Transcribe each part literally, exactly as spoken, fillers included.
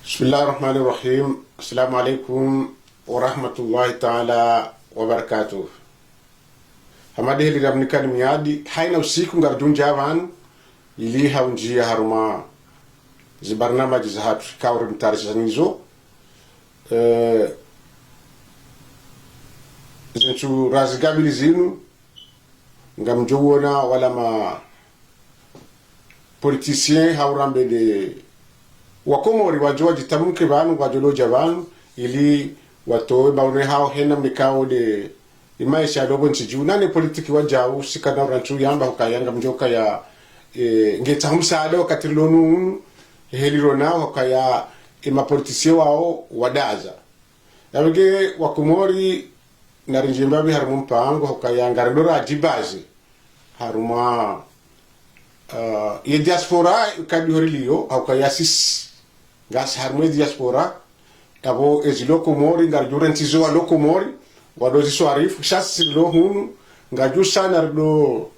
بسم الله الرحمن الرحيم. السلام عليكم ورحمة الله تعالى وبركاته. Hama de heli ramnikani miadi, haina usiku ngaridjo undjia pvanu, ili hau undjia harumwa ze barnamaji zahatru, ikao rimtayarisha nizo. Eh, zentsu razikabili zinu, ngamdjo uona wala ma politiciens hau rambe de Wakomori wadjo wadjitamke pvanu, wadjo lodja pvanu, ili watowe maoni yahao hena mnikao de imaesha yalo pvo ntsi dju. Nane politiki wadjau, sika na urantsu yamba hukaya ngamdjo kaya, eh, ngetsaho msaada wakati rilo nu unu, heli ronao hukaya, eh, ma politiciens wao wadaza. Yapvo nge Wakomori narindjie mbapvi harumwa mpango, hukaya ngarindo radjibaze harumwa, ah, ye diaspora ikadi ho riliyo, hukaya sisi ngasi harumwa ye diaspora, yapvo ezilo Komori, ngaridjo rentsi zo walo Komori, wado ziswarifu, sha sisi rilo hunu, ngadjo sana rido,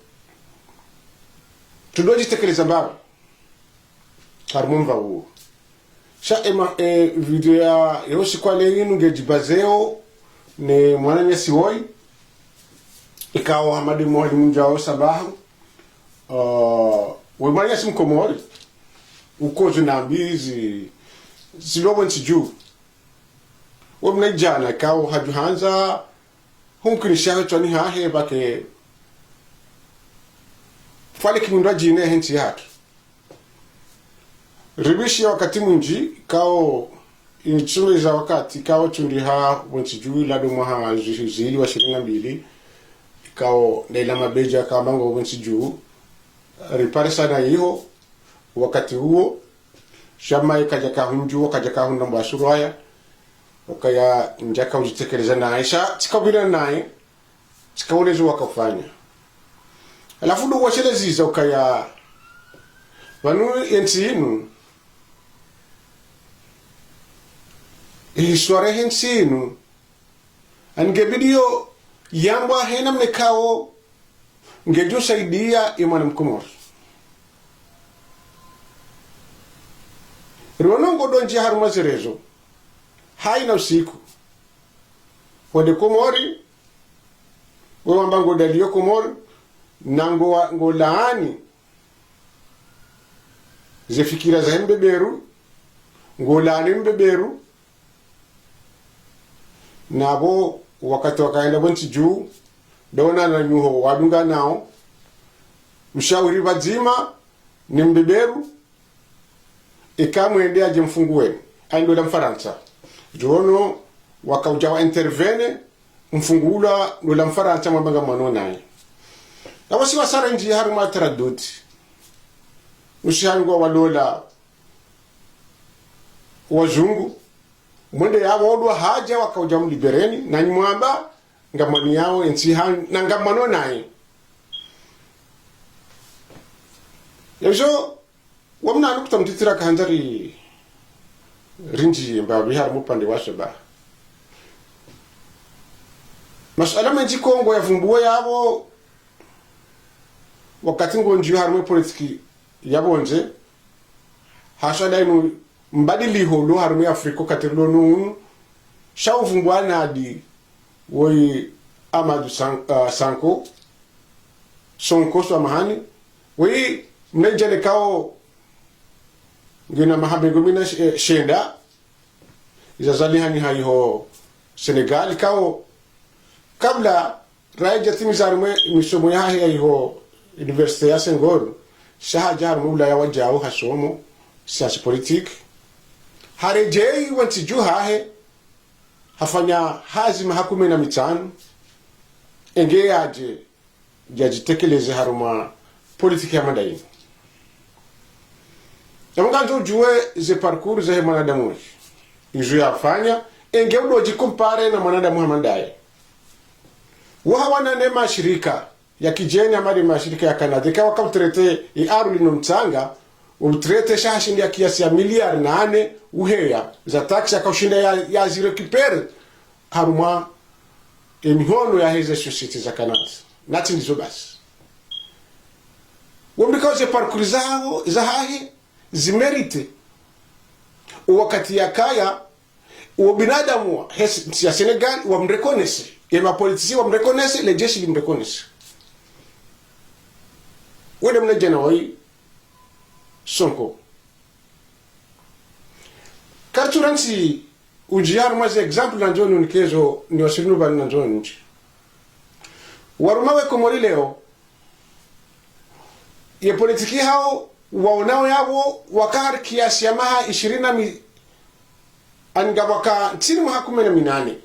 tudo djitekeleza mbapvi harumwa mva uwo. Sha ema, eh, video ya, ya usiku wa leo inu ngedjibazeo ne mwananyasi woyi, ikao Hamadi Mwalimu Ndjao Sabaha, uh, we mwananyasi Mkomori, ukozo na mbizi, zilo pvo ntsi dju. We mnaidjana, ikao hadjuhandza, humkinisha hetswani hahe, pvake fwale kimundwa djine hentsi haki. Ribishi ya wakati mwindji, ikao intsume za wakati, ikao tsundi ha pvo ntsi dju, lado mwaha zi-, zili wa ishirini na mbili, ikao na ila mabedja kama ngo pvo ntsi dju, riparisa na iho, wakati uwo, sha maye kadjaka hundju, kadjaka hundra mbwa surwaya, ukaya ndjaka udjitekeleza naye, sha, tsika upvira naye, tsika ulezo wakafanya. Halafu ndo washeleziza ukaya, pvanu yentsi inu, ihisware hentsi inu, angebidiyo yambwa hena mnikao, ngedjo saidia ye mwana Mkomori. Riwono ngodo ndjia harumwa ze réseaux, haina usiku. Wade Komori, we wamba ngodaliyo Komori, na ngo wa-, ngolaani ze fikira za mbeberu, ngolaani mbeberu, na pvo wakati wakayenda pvo ntsi dju, dona na nyuho wadunga nao, mshawiri pvadzima, ni mbeberu, ika mwende adje mfunguweni, ayi ndola Mfarantsa. Djono wakaudja wa intervenir, mfungulwa ndola Mfarantsa mwamba ngamwano naye. Na wasi wasara ndji harumwa taradudi. Usi hangu walola wazungu, mwende yapvo odwa hadja wakaudja mlibereni, na nyimwamba, ngamwaniyao entsi hanyu, na ngamwano naye. Yezo, wamna nukta mtiti rakahandza ri-, rindji mbapvi harumwa upande wa shaba. Masuala mendji Kongo yavumbuwa yapvo, wakati ngondjiyo harumwa politiki ya pvondze, haswa dainu mbadiliho lo harumwa Afrika wakati rilo nu unu, sha uvumbwa nadi woyi Amadou San-, ah, Sanko, Sonko, samahani, woyi mnaidjana ikao ngena maha mengo mina sh-, eh, shenda, iza zalihani ha iho Senegal, ikao kabla raidja timiza harumwa misomo yahe ya iho Université ya Senghor, sha hadja harumwa Ulaya wadjau hasomo science politique. Haredjei wa ntsi dju hahe, hafanya hazi maha kume na mitsanu, enge yadje, yadjitekeleze harumwa politiki ya manda inu. Yapvo ngandzo udjuwe ze parcours zahe mwanadamu uyi, izo yafanya, enge udo djicomparer na mwanadamu hama ndaye. Wahawana ne mashirika ya kidjeni hama de mashirika ya Canada, eka waka utraiter ye ardhwi no mtsanga, utraiter sha hashindi ya kiasi ya milliards nane uheya za taxes, yaka ushinda ya, yazirécupérer harumwa emihono yaheze sociétés za Canada. Natsi ndizo basi. Wombi ikao ze parcours zaho, zahahe, zimériter Wakati yakaya, wo binadamu wa, he, ntsi ya Sénégal, wamreconnaître. Ye mapoliticiens wamreconnaître, le jeshi limreconnaître. Wende mna djana wayi, Sonko. Karitsura ntsi, udji harumwa ze exemple nandzo nikezo, ni wasirinu bani nandzo ndji. Warumwa we Komori leo, ye politiki hawo, waonao yapvo, waka hari kiasi ya maha ishirini na mi-, ani ngapvo waka ntsini maha kume na minane.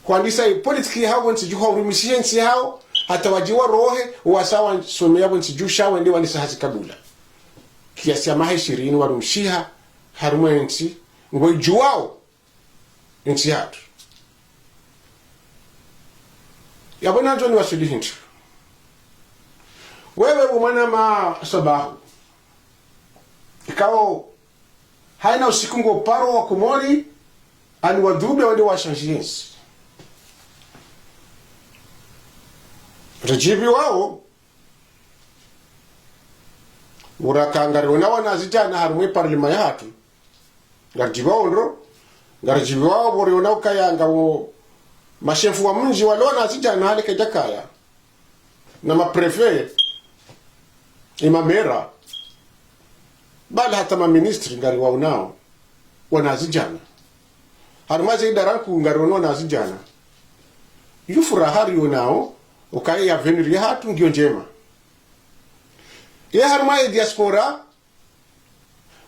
Hwandisa ye politiki hawo ntsi dju ha urumishiha ntsi hawo, hata wadji warohe, wasa wasome yapvo ntsi dju sha wende wandisa hazi kabula. Kiasi ya maha ishirini warumishiha, harumwa ntsi, ngwedjuwao, ntsi yahatru. Yapvo nandzo niwaswili hindru. Wewe bo mwanama Swabahu. Ikao, hayina usiku ngo paro wa Komori, ani wadube wende wa changer ntsi. Ridjibiwao, uraka ngariona wanazidjana harumwa ye parlement yahatru. Ngaridjibiwao ndro, ngaridjibiwao pvo riona ukaya ngawo mashefu wa mdji walo wanazidjana hale kedjakaya. Na ma préfet, ye ma maire, bali hata ma ministre ngariwaonao, wanazidjana. Harumwa ze idara nkuu ngariono wanazidjana. Yo furaha rionao, ukaya ye avenir yahatru ngiyo ndjema. Ye harumwa ye diaspora,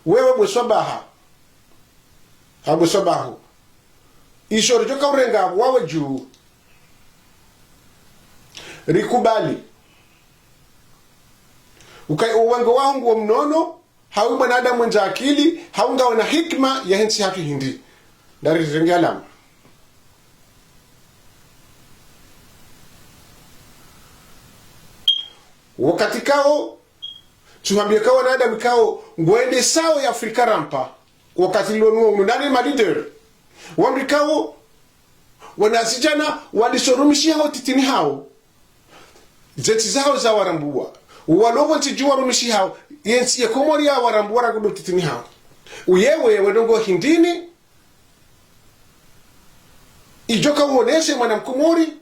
wewe bo Swabaha, ha bo Swabahu. Isho ridjoka urenga wawe dju. Rikubali. Ukaya uwango waho nguwo mnono, hawu mwanadamu mwendza akili, hawu ngawona hikima yahe ntsi yahatru hindri. Ndari rirenge alama. Wakati kao, tsuhambia kao wanadamu kao, ngwendesao ye Afrika rampa. Wakati lilo nuwo unu nani ma leader. Wambi kao, wanazidjana, waliso rumishiha ho titini hawo. Ze ntsi zahawo zawarambuwa. Walo pvo ntsi dju warumishihao, ye ntsi ye Komori yawarambuwa rangu ndo titini hawo. Uyewe, we ndrongo hindrini, idjoka uonese mwana Mkomori,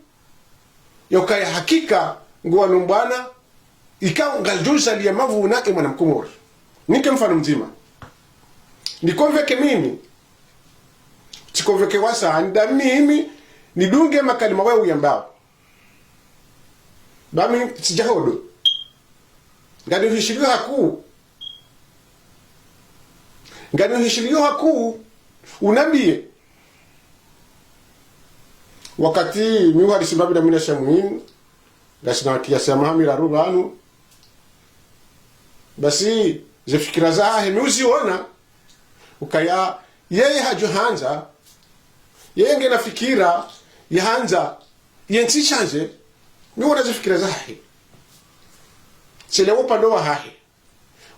yokaya hakika, nguwo no mbwana, ikao ngadjuzaliya mavuna ye mwana Mkomori. Nike mfano mdzima. Ni convaincre mimi, tsi convaincre wasa, nda mimi, nidunge makalima wewe uyambao. Ba mi tsidja hodo. Ngani uhishiliyo hakuu. Ngani uhishiliyo hakuu. Unambiye. Wakati mi uhadisi mbapvi na mi na Shamwin, ngasina kiasi ya maha miraru pvanu. Basi, ze fikira zahahe mi uziona, ukaya, yeye hadjo handza, yeye ngena fikira, yahandza, ye ntsi ishandze, mi uona ze fikira zahahe. Tsile upande wahahe.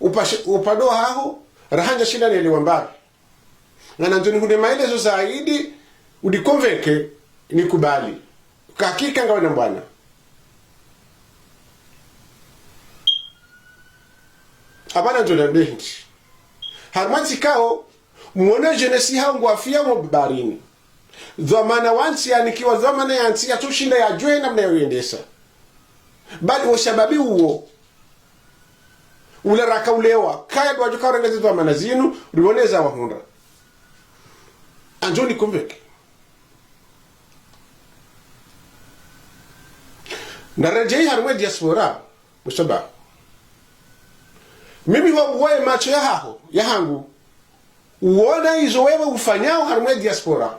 Upashe, upande wahaho, rahandza shinda nelewa mbapvi. Nganandzo nihundre maelezo zaidi, udi convaincre, nikubali. Hakika ngawe na mbwana. Apvanu ndzo na ndehindji. Harumwa ntsi kao, mwona jeunesse hawo ngwafiya mo baharini. Dhwamana wa ntsi yanikiwa dhwamana ya ntsi yatsushinda yadjuwe namna ya uyendesa. Bali wo shababi uwo. Ula raka ulewa. Kaya ndo wadjoka urenge ze dhwamana zinu, rioneza wahundra. Andzo ni convaincre. Ndaredjeyi harumwa ye diaspora, bo Swabahu. Mimi ho uwaye macho yahaho, yahangu. Uona izo wewe ufanyao harumwa ye diaspora.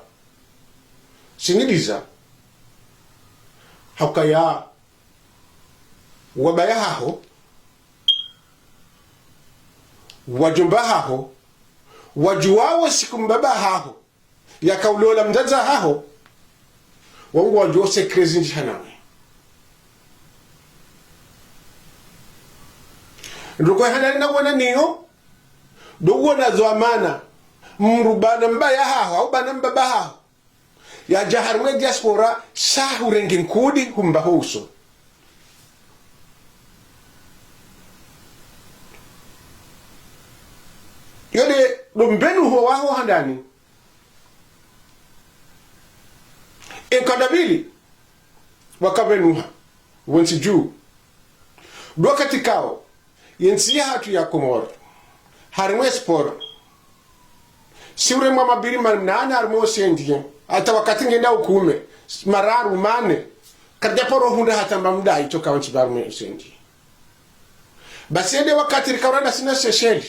Siniliza. Haukaya wabaya haho, wadjomba haho, wadjuwao siku mbaba haho yakaulola mdzadze haho, wangu wadjuwa secret zindji hanawe. Ndoko ya handani na uona niyo, ndo uona dhwamana, mdru bana mbaya haho, au bana mbaba haho. Yadja harumwa ye diaspora, sha hurenge nkudi, humba ho uso. Yo nde, ndo mbenuho waho handani. Ye nkado ya pvili, waka pvenuha, wontsi dju. Ndo wakati ikao, ye ntsi yahatru ya Komori, harimwa ye sport, si uremwa mabiri manane harimwa océan Indien, hata wakati ngenda ukume, mararu, mane, karidja paro hundra hata mba mdai toka wontsi pvo harimwa océan Indien. Basi ye nde wakati rika uranda sina Seychelles.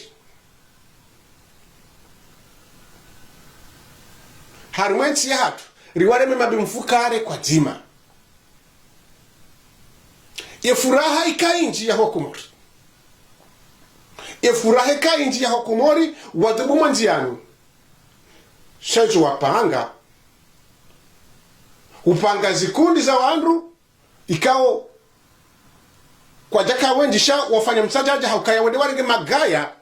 Harimwa ye ntsi yahatru, riwareme mabi mfukare kwa dzima. Ye furaha ika indji ya ho Komori. Ye furaha ika indji ya ho Komori, wadhibu mwandziani. Sha izo wapanga, upanga zikundi za wandru, ikao kwadjaka wendji sha wafanya msadjadja ha ukaya wende warenge magaya,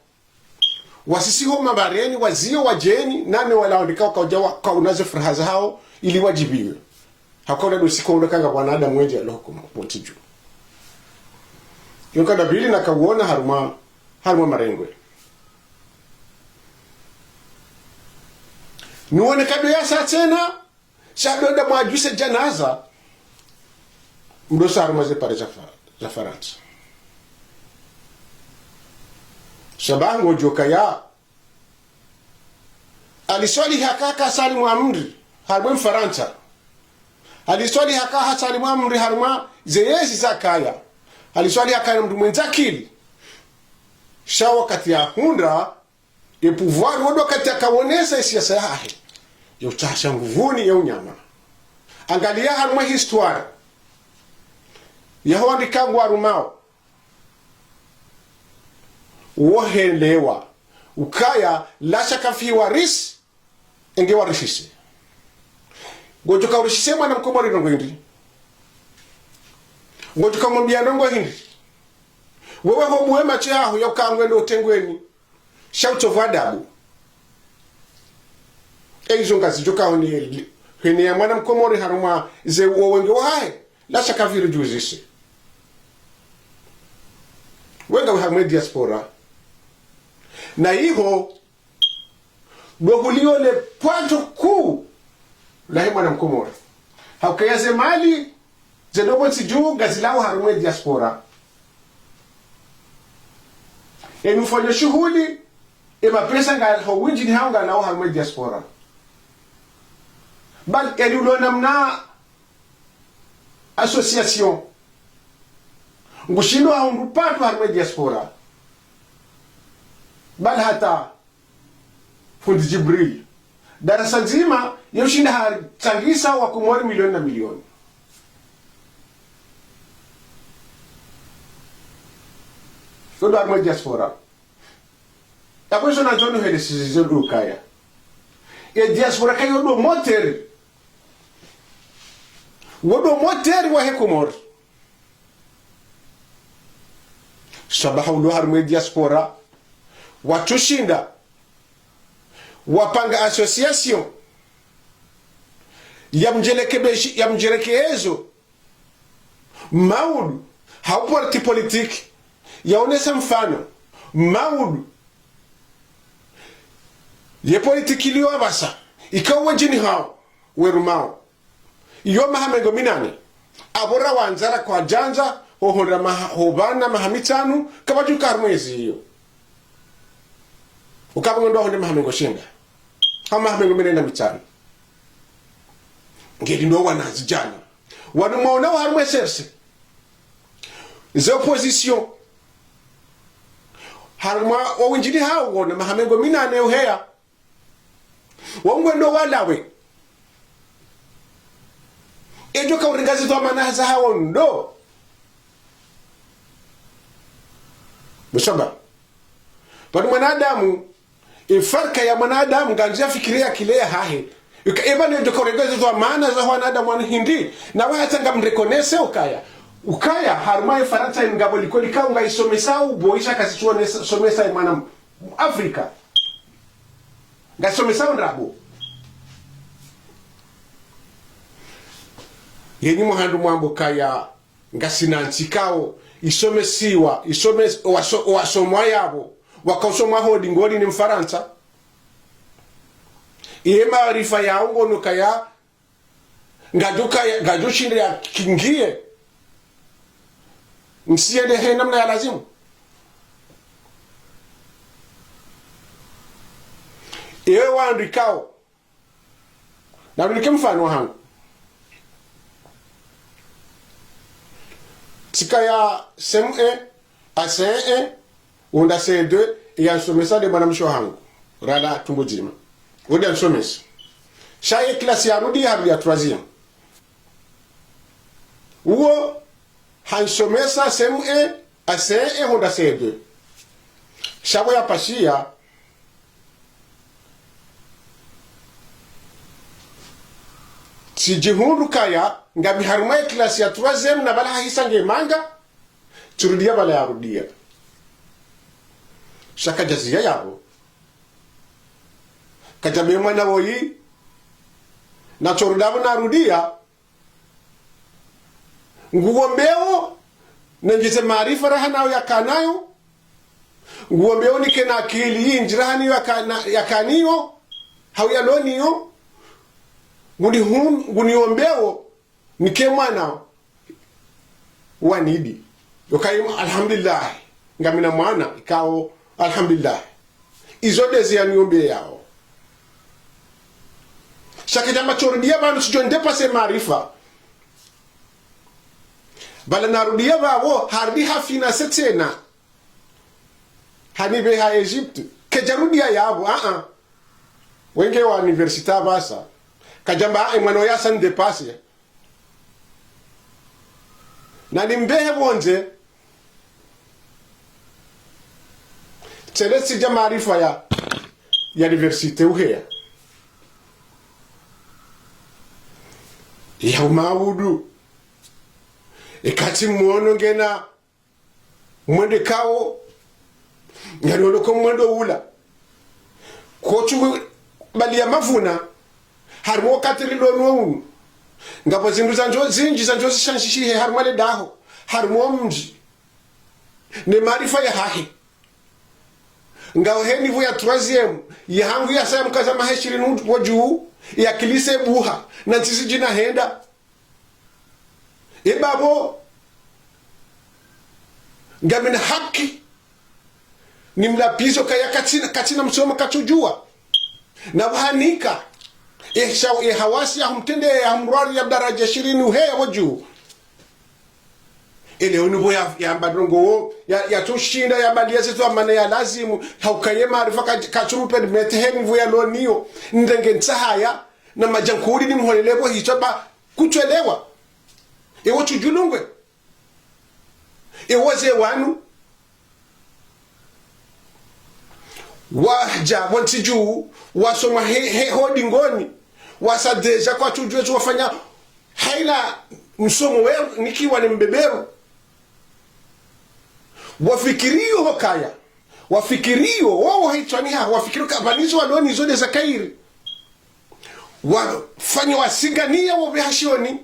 wasisi ho mabareni, waziyo wadjeni, nane wala wandika wakaudja wa-, kauna ze furaha zahao, ili wadjibiwe. Hauka ula ndo usiku ula kanga wanadamu wendji yalo ho Komori, wontsi dju. Yo nkado ya pvili nakauona harumwa, harumwa marengwe. Niwone nkado yasa tsena, sha ndo nda mwadjuse djanaza, mdo sa harumwa ze pare za Fa-, za Farantsa. Sha ba ngodjo kaya, Ali Swalihi haka hasalimu amri harimwa Mfarantsa. Ali Swalihi haka hasalimu amri harimwa ze yezi zakaya. Ali Swalihi haka mndru mwendza akili. Sha wakati yahundra ye pouvoir, wo ndo wakati yakawonesa ye siasa yahahe ya utsaha sha nguvuni ya unyama. Angaliya harumwa histoire yaho wandru ikao ngwarumao, wohelewa ukaya la shaka fihi warisi, enge warishise. Ngodjo ka urishise mwana mkomori ndrongo hindri? Ngodjo ka mwambiya ndrongo hindri? Wewe ho buwe matso yaho ya uka ngwendo utengweni sha utsovu adabu. Ye izo ngazidjo ka hone, hene ya mwana mkomori harumwa ze wo wenge wahahe, la shaka fihi ridjuzise. Wenga we harumwa ye diaspora. Na iho, ndo hulio le pwanto kuu lahe mwana mkomori. Haukaya ze mali, ze ndrongoo ntsi dju, ngazilawo harumwa ye diaspora. Eni ufanya shuhuli, ye mapesa nga ho windji ni hawo ngalawo harumwa ye diaspora. Bal eni ulo namna association, ngushindo hahundru patu harumwa ye diaspora. Bal hata fundi Djibril, darasa ndzima, ye ushinda hatsangisa wa Komori milioni na milioni. Yo ndo harumwa ye diaspora. Yapvo izo nandzo nuhele sizize ndo ukaya ye diaspora kayo ndo moteur. Wo ndo moteur wahe Komori. Swabaha ulo harumwa ye diaspora, watsushinda wapanga association ya mdjelekebeshi, ya mdjelekezo maudu ha uporti politiki, yaonesa mfano maudu ye politiki iliyo apvasa, ikao wendji ni hawo werumao. Iyo maha mengo minane, apvo ra wandzara kwadjandza, ho hondra maha, ho pvana maha mitsanu, kapvadjuka harumwa yezi iyo. Ukapvo ngwendo wahondre maha mengo shenda, ha maha mengo minane na mitsanu. Ngeli ndo wanazidjana wanu mwaona wa harumwa ye serse, ze opposition, harumwa wo windji ni hawo na maha mengo minane uheya, wo ngwendo walawe. Edjo ka urenga ze dhwamana zahawo ndo. Musamba. Pvanu mwanadamu, ye farka ya mwanadamu, ngandzo yafikiri ye akili yahahe. Uka, eba ne djo ka urenga ze dhwamana za wanadamu wanu hindri, na wahatsa ngamreconnaisse ukaya. Ukaya, harumwa ye Farantsa ngapvo likoli ikao ngaisomesao uboisha kasitsuonesa, somesa ye mwana Afrika. Ngasomesao ndrabo. Yenyi muhandru mwambo kaya ngasina ntsi ikao isomesiwa, isomes-, owaso-, owasomwa yapvo, Waka usoma ho dingoni ni Mfarantsa. Ye maarifa yawo ngono kaya, ngadjo kaya, ngadjo shinda yakingiye ntsi yende he namna ya lazimu. Ye wandru ikao, na mnike mfano wahangu. Tsika ya C M un, a C un, wenda C deux, yansomesa nde mwana mshe wahangu, rala tumbo dzima. Wenda nsomesa. Sha ye klasi yarudi, harudi ya troisième. Uwo hansomesa C M un, a C un, wenda C deux. Sha pvo yapvashiya, tsidjihundru kaya ngami harumwa ye klasi ya troisième, na pvala hahisa nge manga, tsirudiya pvala yarudiya. Sha kadjaziya yapvo. Kadjambe mwana woyi, na tsorudi pvo narudiya, nguombewo nengeze maarifa raha nayo yakanayo. Nguombewo nike na akili yindji raha niyo yakana-, yakaniyo, hau yaloniyo. Nguni hun-, nguniombewo nike mwana wa nidi. Yokayi, alhamdulillah, ngamina mwana, ikao, alhamdulillah. Izo ndeze yaniombeyawo. Sha kadjamba tsorudiya pvanu tsidjo ndepvase maarifa. Pvala narudiya pvapvo, harudi hafinance tsena. Hanipveha Egypte. Kedjarudiya yapvo, a-a. Wenge wa université apvasa. Kadjamba, a, e mwana woyi yasa ndepvase. Na nimbehe pvondze, tsele tsidja maarifa ya, ya université uheya. Ya umaudu. Ekati mwono ngena mwendo ikao, ngaliono ko mwendo ula. Kotsu bali ya mavuna, harumwa wakati rilo nuwo unu. Ngapvo zindru zandjo zindji zandjo zishanshishihe harumwa le daho, harumwa mdji. Ne maarifa yahahe. Ngawo he niveau ya troisième, yahangu yasa ya mkaza maha ishirini wo dju, ya kilise buha, na ntsi zidjina henda. E pvapvo, ngamina haki nimlapvize kaya katsina, katsina msomo katsudjuwa. Na pvahanika, e sha-, e hawasi ya humtrende, ya humrwari ya daraja ishirini uheya wo dju. Ele unu pvo ya, yamba ndrongo wo, ya, yatsushinda, yabaliya ze dhwamana ya lazimu, hauka ye maarifa ka-, katsu mu permettre he niveau yalo niyo, ndenge ntsahaya, na madjankuli nimholele pvo hitswa ba, kutsuelewa. Ewo tsudjulungwe. Ewo ze wanu. Wadja pvo ntsi dju, wasoma he, he, ho dingoni. Wasa déjà kwatsudjuwa ezo wafanya. Haina msomo we nikiwa ni mbeberu. Wafikiriyo hokaya. Wafikiriyo, wowo hitswani ha, wafikiriyo ka pvanizo walo nizo ndeza kayiri. Wafanya wasinganiya wo pveha shioni.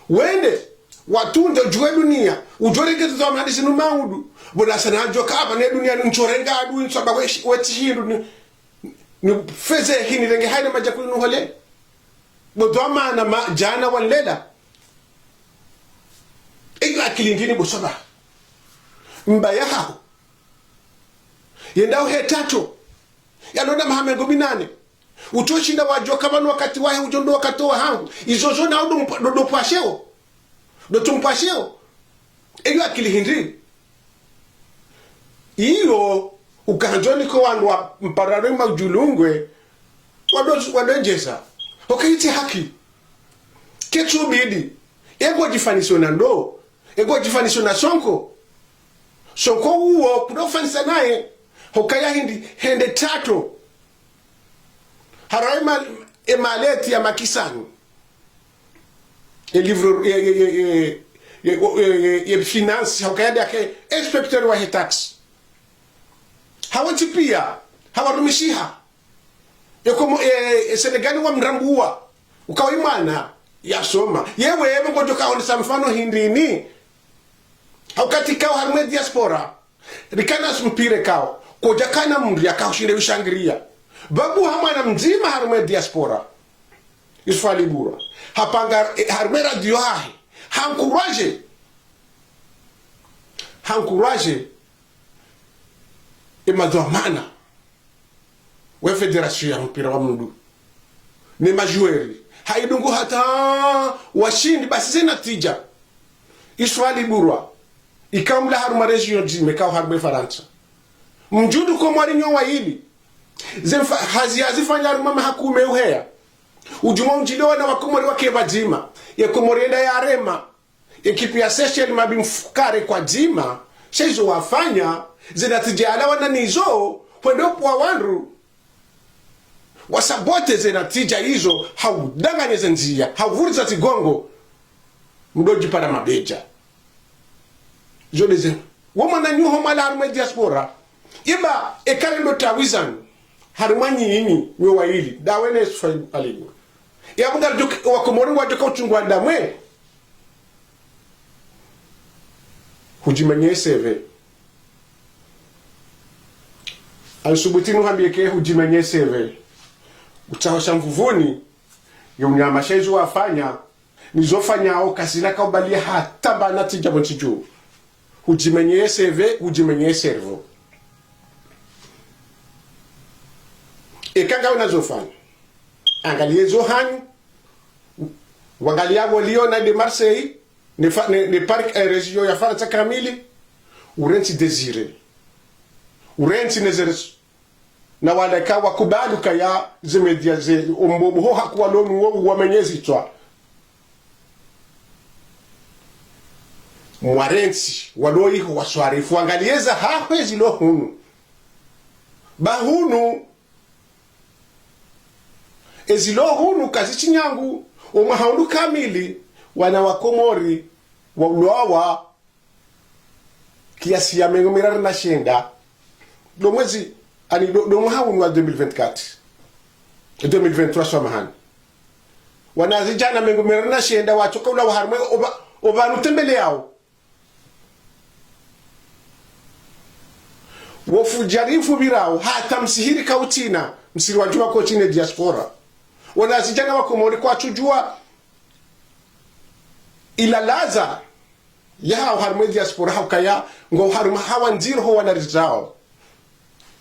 Wende, watunde udjuwe duniya, udjorenge tuzo amadi zinu maudu. Pvo nasa nadjoka apva ne duniya ni ntsorenga adu, ntswaba weshi, wetsi hindru ni, ni feze hini renge haina madjankuli nuhole. Pvo dhwamana ma, djana wanlela. Eyo akili ndini pvo swaba. Mbaya haho. Yenda uhe tato. Yalonda maha mengo minane. Utsoshinda wadjoka pvanu wakati wahe udjo ndo wakati wahangu. Izo zo na udo mp-, ndo, ndo pvwasheo. Ndo tsumpvwasheo. Eyo akili hindri. Iyo, ukandzoni ko wandru wa mpararo ma udjulungwe. Wado, wado ndjeza. Oka itsi haki. Ketsubidi. Ego djifanisho na ndo. Ego djifanisho na Sonko. Sonko uwo, kudo fanisa naye. Hokaya hindri, hende tato. Harwayi ma-, e maleti ya makisani. E livre, e, e finance, hokaya ndake inspecteur wahe taxe. Hawetsi piya, hawarumishiha. E komo, e, e Senegali wamrambuwa. Ukawo imwana, yasoma. Yewe, ewe ngodjoka onesa mfano hindrini. Hawukati kawo harumwa e diaspora. Rikana sumpire kawo. Kodjakana mndru yakao ushinda ushangiriya. Babu ha mwana mdzima harumwa diaspora. Yusufu Ali Burwa. Hapanga, eh, harumwa radio hahe. Hankuraje. Hankuraje. Emadhwamana wa fédération ya mpira wa mndru. Ne majueri. Haidungu hata washindi basi ze natija. Yusufu Ali Burwa. Ikao mlawa harumwa région ndzima, ikao harumwa Farantsa. Mdjudu Komori nyo waili. Ze mfa-, hazi yazifanya harumwa mahakume uheya. Udjuma undjile wana wa Komori wake pvadzima. Ye Komori yenda yarema. Ekipi ya Seychelles mabi mfukare kwa dzima. Sha izo wafanya, ze natija yalawana nizo, hwendo pvwa wandru. Wasabote ze natija izo, haudanganya ze ndziya, hauvuriza zigongo. Mdodjipara mabedja. Zo ndeze. Wo mwananyaho mwalawa harumwa diaspora. Iba, eka le ndo tawizani. Harumwa nyinyi, nyo waili. Ndawe ne Yusufu Ali Burwa. Yapvo ngaridjo, wa Komori ngwadjoka uchungu wa ndamwe. Hudjimenye C V. Ansubuti nuhambiye ke hudjimenye C V. Utsaho sha mvuvuni, yo unyama sha izo wafanya, nizo fanyao kazina kaubaliya hata mba natija pvo ntsi dju. Hudjimenye C V, hudjimenye cerveau. Eka ngawe nazo fanya. Angaliya zo hanyu, wangaliya wo Lyon na de Marseille, ne fa-, ne, ne Paris, eh, région ya Farantsa kamili, urentsi Désiré. Urentsi ne ze res-, na wala ka wakubali ukaya ze média ze ombobo ho hakuwa lonu wo wamenye zitswa. Mwarentsi, walo iho waswarifu, wangaliye za haho ezilo hunu. Ba hunu, ezilo hunu kazitsi nyangu, omwaha unu kamili, wana wa Komori, waulwawa, kiasi ya mengo miraru na shenda, do mwezi, ani do, do mwaha unu wa deux mille vingt-quatre, deux mille vingt-trois, swamahani. Wanazidjana mengo miraru na shenda, watsoka ulawa harumwa, oba, oba nutembele yao. Wofudjarifu birao, hata msihiri kautsina, msihiri wadjuwa kotsina diaspora. Wanazidjana wa Komori kwatsudjuwa ilalaza yahao harumwa diaspora haukaya, ngo harumwa hawa ndziro ho wanaridzao.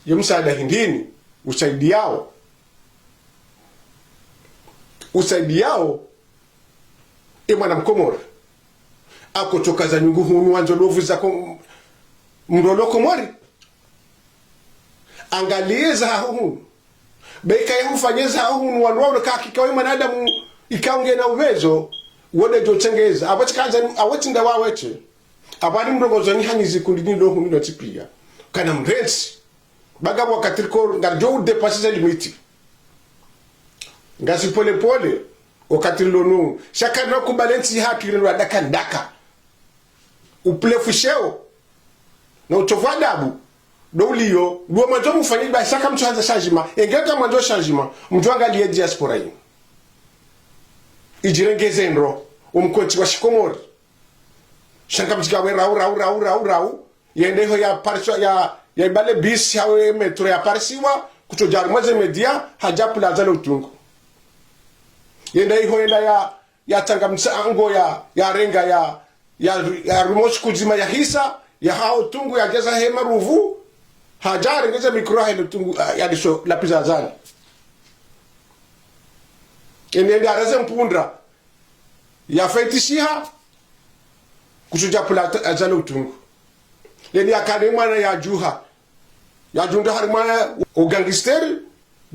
Ye msaada hindrini, usaidiyao. Usaidiyao, e mwana Mkomori. Akotsoka za nyungu hunu wandzo lovu za ko-, mndru lo Komori. Angaliye za haho hunu. Beka ya hufanye za haho hunu wanu waone ka hakika we mwanadamu ikao ngena uwezo, wode djo tsengeza. Apvo tsikandza, apvo tsinda wawetsi. Apvo ali mrongozo ni hanyi zikundi ni lo hunu lo tsipiya. Kana mrentsi. Baga wakati riko, ngaridjo udepasi ze limiti. Ngasi pole pole, wakati rilo nu. Sha karina kubali entsi hatru irenwa daka daka. Uplefu sheo, na utovu adabu, ndo uliyo, ndo mwandzo mufanye ba sha ka mtsuhandza changement, engeka mwandzo changement, mtsuangaliye diaspora yinu. Idjirengeze ndro, omkontsi wa shikomori. Sha ngamtsika we rau, rau, rau, rau, rau. Yende iho yaparisiwa, ya, ya ibale bisi hawe metro yaparisiwa, kutsodja harumwa ze média, hadja pvula Azali Utungu. Yende iho yenda ya, yatsanga mtsango ya, yarenga ya, ya, ya rumoshi kudzima yahisa, yahao Utungu yageza hema ruvu, hadja yarengeze mikro hahele Utungu, ah, yaliso lapviza Azali. Yende yende yareze mpundra, yafetishiha, kutsodja pvula Azali Utungu. Leni yakane mwana yadjuha. Yadjunda harumwa o gangster,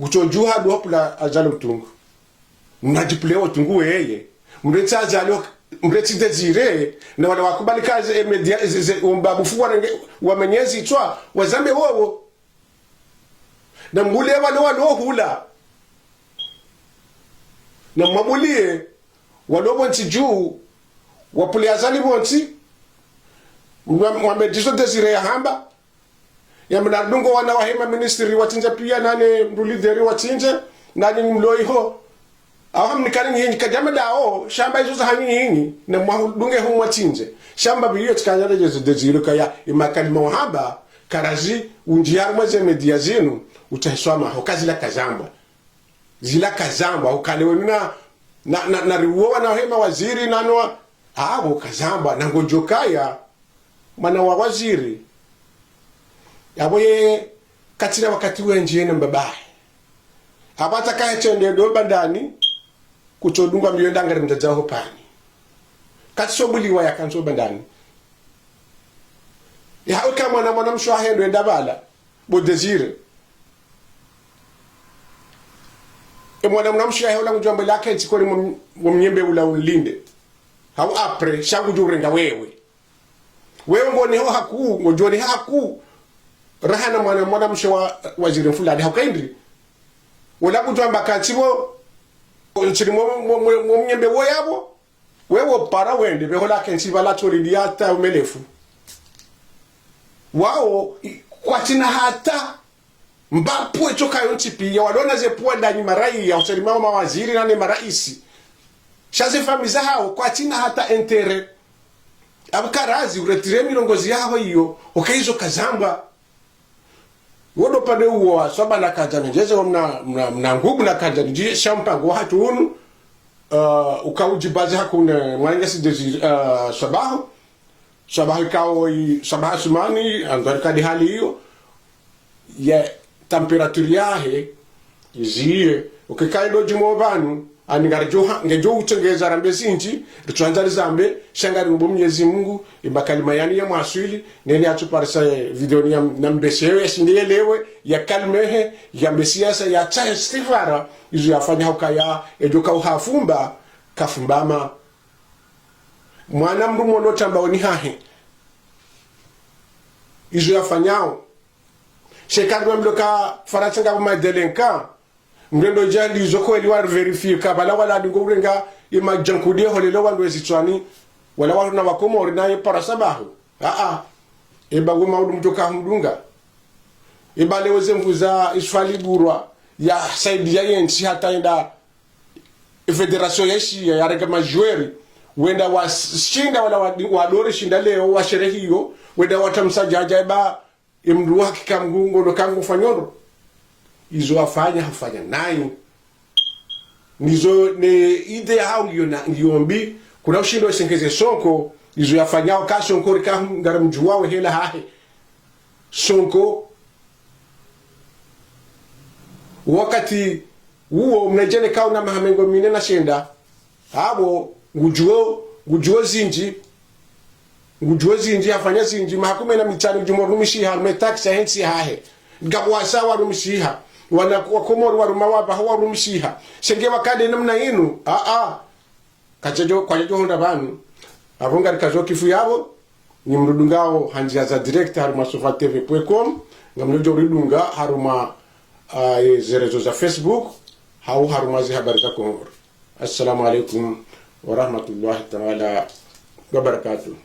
kutsodjuha ndo hapvula Azali Utungu. Mnadjipvule Utungu weye. Mrentsi Azali, mrentsi Désiré, na wala wakubali ka ze média, ze, ze, ombabufu warenge, wamenye zitswa, wazambe wowo. Na mbule walo walo hula. Na mwabuliye, walo pvontsi dju, wapvule Azali pvontsi, mwa-, mwambe ndizo Désiré yahamba, yambe na dungo wana wahe ma ministri watsindje piya, nane mndru leader watsindje, nani mlo iho. Aho hamnikane nyinyi, kadjama dao, sha mba izo za hanyu nyinyi, na mwahudunge ho mwatsindje. Sha mba pviyo tsikandza ndeze Désiré kaya, imakalima wahamba, Karazi, undji harumwa ze média zinu, utsahe swamaha, uka zila kazambwa. Zila kazambwa, ukale wenu na, na, na, na riwo wana wahe mawaziri, na nowa, apvo kazambwa, na ngodjo kaya, mwana wa waziri. Apvo ye, katsina wakati wendji yena mbabahe. Apvo atakaye tsende ndo bandani, kutsodungwa mbiyo ndangari mdzadze waho pvani. Katsobuliwa yakantsi bandani. Yawe ka mwana, mwana mshe wahe ndo enda pvala. Bo Désiré. E mwana mwana mshe wahe ula ngudjwamba la kentsi kori mwa m-, mwa mnyembe ula unlinde. Hau après, sha ngudjo urenga wewe. Wewe ngoni ho haku, ngodjoni haku. Raha na mwana, mwana mshe wa, waziri mfulani, hauka indri. Ula ngudjwamba kantsi pvo, ntsini mwa, mwa, mwa, mwa mnyembe wo yapvo. Wewe para wende, pveho la kentsi pvala tsori dia ta umelefu. Wao, i-, kwatsina hata, mbapvo etso kayo ntsi piya, walona ze pvwa ndani maraiya, useri mao mawaziri nane maraisi. Sha ze famiyi zahao, kwatsina hata intérêt. Apvo karazi, uretire mirongozi yaho iyo, uka izo kazambwa. Wodo pande uwo wa swaba na kadja nidjeze wa mna, mna, mna ngubu na kadja nidji shampango hatru unu, uh, uka udjibazi hakune mwananyasi Désiré, uh, Swabahu. Swabahu ikao i, Swabahu Asumani, andhari kadi hali iyo. Ye température yahe, iziye. Ukikaye ndo djimo pvanu, ani ngaridjo ha-, ngedjo utsengeza rambe zindji, ritsuandza rizambe, sha ngari mbo Mnyezi Mungu, imakalima yani ya mwaswili, neni atsuparisa, eh, video ni ya m-, na mbeshewe, yashinde yelewe, ya kalmehe, yambe siasa, yatsahe stifara, izo yafanya hukaya, edjo ka uhafumba, kafumbama. Mwana mndru mwono tamba oni hahe. Izo yafanyao. Shekari wa mloka Farantsa ngapvo ma délinquants. Mrendo djali izo kweli wa vérifier ka pvala wala dingo urenga ima djankudi ho lelo wandru ezitswani. Wala wandru na Wakomori na ye para Swabahu. Aa. Eba ngoma udu mdjoka humdunga. Eba leo ze nvu za Isfali Burwa ya saidiya yentsi hata yenda e fédération yeshiya yarenge majoueurs. Wenda washinda wala wa, wadori shinda leo washerehiyo. Wenda wata msadjadja eba e mndru wa hakika mngu ngono kangu fanyondro. Izo afanya, hafanya nayi. Nizo ne idée hau ngiyo na, ngiyo mbi, kuna ushindo esengeze Sonko, izo yafanyao ka Sonko rika ngara mdjuwa we hela hahe. Sonko, wakati uwo mnadjene kauna maha mengo mine na shenda, apvo, ngudjuo, ngudjuo zindji, ngudjuo zindji, hafanya zindji, maha kume na mitsanu djumwa rumishiha, rume taxi ya hentsi hahe. Ngapvo wasa warumishiha, wana Wakomori waruma wapvaha warumishiha. Shenge wakade namna inu, aa, kadjadjo, kwadjadjo honda pvanu. Apvo ngari kazo kifu yapvo, ni mridungao ha ndzia za direct harumwa sofa T V point com, ngamdjo ridunga harumwa, ah, ze réseaux za Facebook, hau harumwa ze habari za Komoro. Assalamu alaikum wa rahmatullahi ta'ala wa barakatuh.